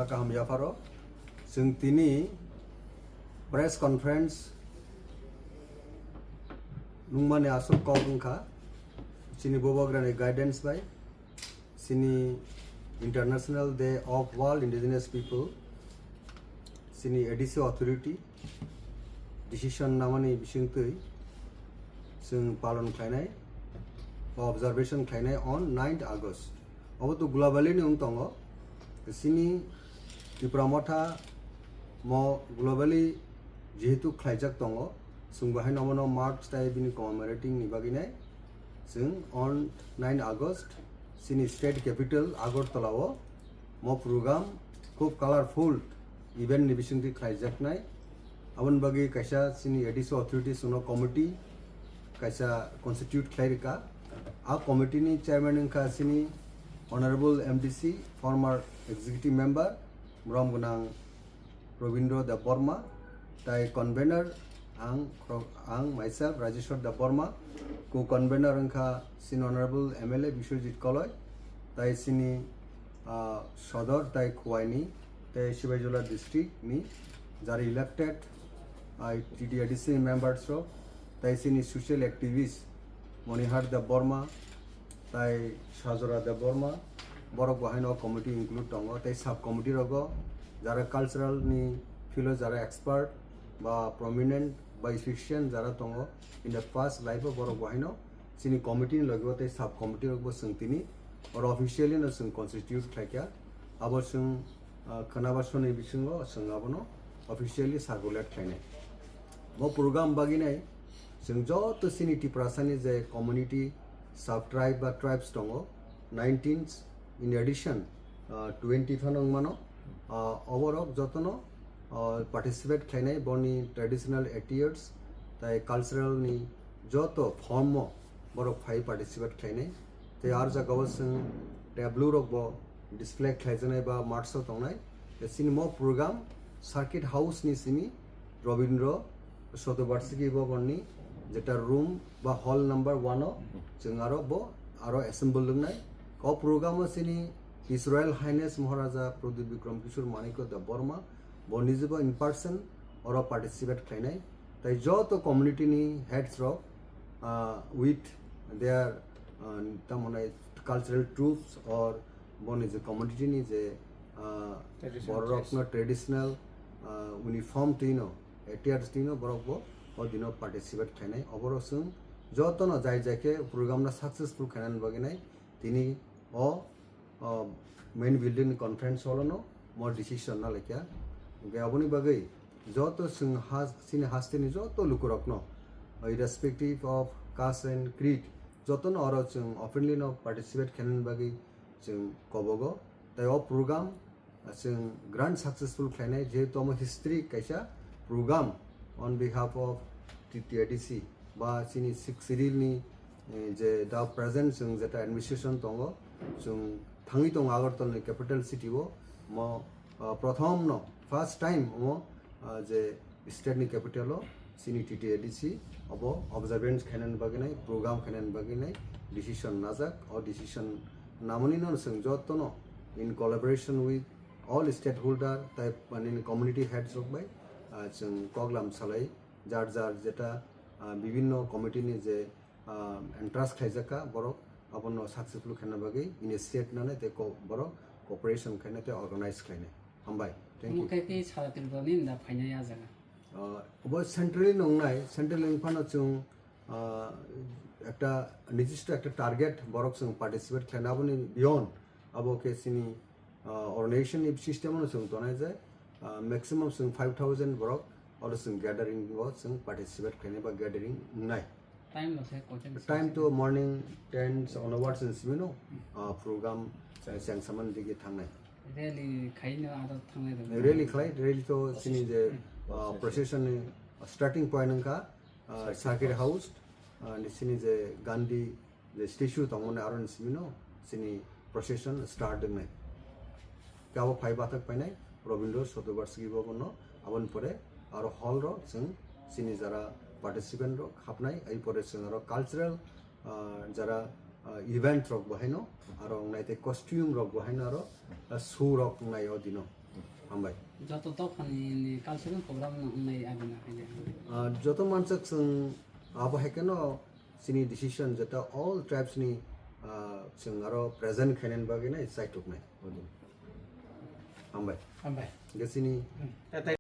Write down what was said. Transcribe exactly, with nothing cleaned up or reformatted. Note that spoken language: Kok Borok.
Kaham yapharo chwng tini press conference nungmani aswk kok wngkha chini Bubagrani guidance bai, chini International Day of World Indigenous People, chini A D C authority decision namani bisingtwi chwng palon khlainai, observation khlainai on ninth August. Obo to globally ni wng tongo. Chini Tipra Motha mo globally jehetu khlaijak tongo, chwng bo haino omono mark tai bini commemorating ni bagwi nai chwng on nine August chini state capital Agartala o mo program khub colorful event ni bisingtwi khlaijaknai. Aboni bagwi kaisa chini A D C authorities no committee kaisa constitute khlai rwkha. A committee ni chairman wngkha chini Honorable M D C, former executive member, borom gwnang Robindra Debbarma, tai convener ang, ang myself Rajeshwar Debbarma, co-convener wngkha chini Honorable M L A Biswajit Koloi, tai chini, ah, Sodor tai Khuaini, tai Sibaijala district ni jara elected, ah, T D A D C members rok, tai chini social activist Monihar Debbarma, tai Sajora Debbarma, borok bo haino committee include tongo, tei sub committee rogo jara cultural ni field o jara expert ba prominent ba efficient jara tongo, in the past life o borok bo haino chini committee ni logi o tei sub committee rok bo chwng tini oro officially no chwng constitute khlaikha. Abo chwng, ah, khwnaba soni bisingo chwng abono officially circulate khlainai. Bo program bagwi nai chwng joto chini Tiprasani je community, sub tribe ba tribes tongo, nineteen in addition, ah, twenty phano wngmano. Ah, oborok jotono, ah, participate khlainai boni traditional attires tai cultural ni joto form o borok phai participate khlainai. Tei ar jagao chwng tableau rok bo display khlaijaknai ba marks o tongnai. Tei chini mo program circuit house ni simi Robindra Sotobarshiki Bhavan ni jeta room ba hall number one o chwng aro bo aro assemble wngnai. O program o chini His Royal Highness Maharaja Pradyut Bikram Kishore Manikya Debbarma bo nijebo in person oro participate khlainai. Tai joto community ni heads rok, ah, with their, ah, tamoni cultural troupes or boni je community ni je, ah, traditional borok dress. No traditional, ah, uniform twino, attires twino borok bo o dino participate khlainai. Oborok chwng jotono jai jai khe program no successful khainani bagwi nai tini o, o main building ni conference hall no mo decision na laikha. Hwnkhe aboni bagwi joto chwng ha-, chini hasteni joto lukurokno, irrespective of caste and creed, jotono oro chwng openly no participate khainani bagwi chwng kobogo. Tai o program chwng grand successful khlainai, jehetu omo history kaisa program on behalf of T T A D C ba chini Sixth Schedule ni, eh, je da present chwng jeta administration tongo, chwng thangwi tongo Agartala ni capital city o, mo, ah, prothom no first time omo, ah, je state ni capital o chini T T A D C obo observance khainani bagwi nai, program khainani bagwi nai decision najak. O decision namani no chwng jotono in collaboration with all stakeholder tai, mane, community heads rok bai, ah, chwng koklam salai jar jar jeta, ah, bibinno committee ni je, ah, entrust khlaijak kha borok abono successful khaina bagwi initiate nanai tei ko-, borok cooperation khainai tei organize khlainai. Hambai. Thank you. Omo khe khe sara Tripura ni da phainai a jaga. Ah, obo centrally nongnai, centrally wngphano chwng, ah, ekta nijissto ekta target borok chwng participate khlaina, aboni beyond abo khe chini, ah, organization ni system no chwng tonai je, ah, maximum chwng five thousand borok oro chwng gathering o chwng participate khlainai ba gathering wngnai. Time no se kochen time to morning ten onwards in simi no, ah, program chengsaman digi thangnai. Rally khaino aro thangnai rok. Rally khlai, rally to chini je, ah, procession ni starting point wngkha, ah, Circuit House, ah, ni chini je Gandhi je statue tongmani aro ni simi no chini procession start wngnai. Kabo phai bathak painai Rabindra Shatovarshiki Bhavan no, aboni pore aro hall ro chwng chini jara participant rok hapnai, ai pore chwng aro cultural, ah, jara, ah, event rok bo haino, aro wngnai tei costume rok bo haino aro, ah, show rok wngnai o dino. Hambai. Joto dophani ni cultural program no wngnai abina hai. Ah, joto mansak chwng abo hai keno chini decision jeta all tribes ni, ah, chwng aro present khainani bagwi nai chaituknai. Hambai. Hambai. Ge chini Hmm.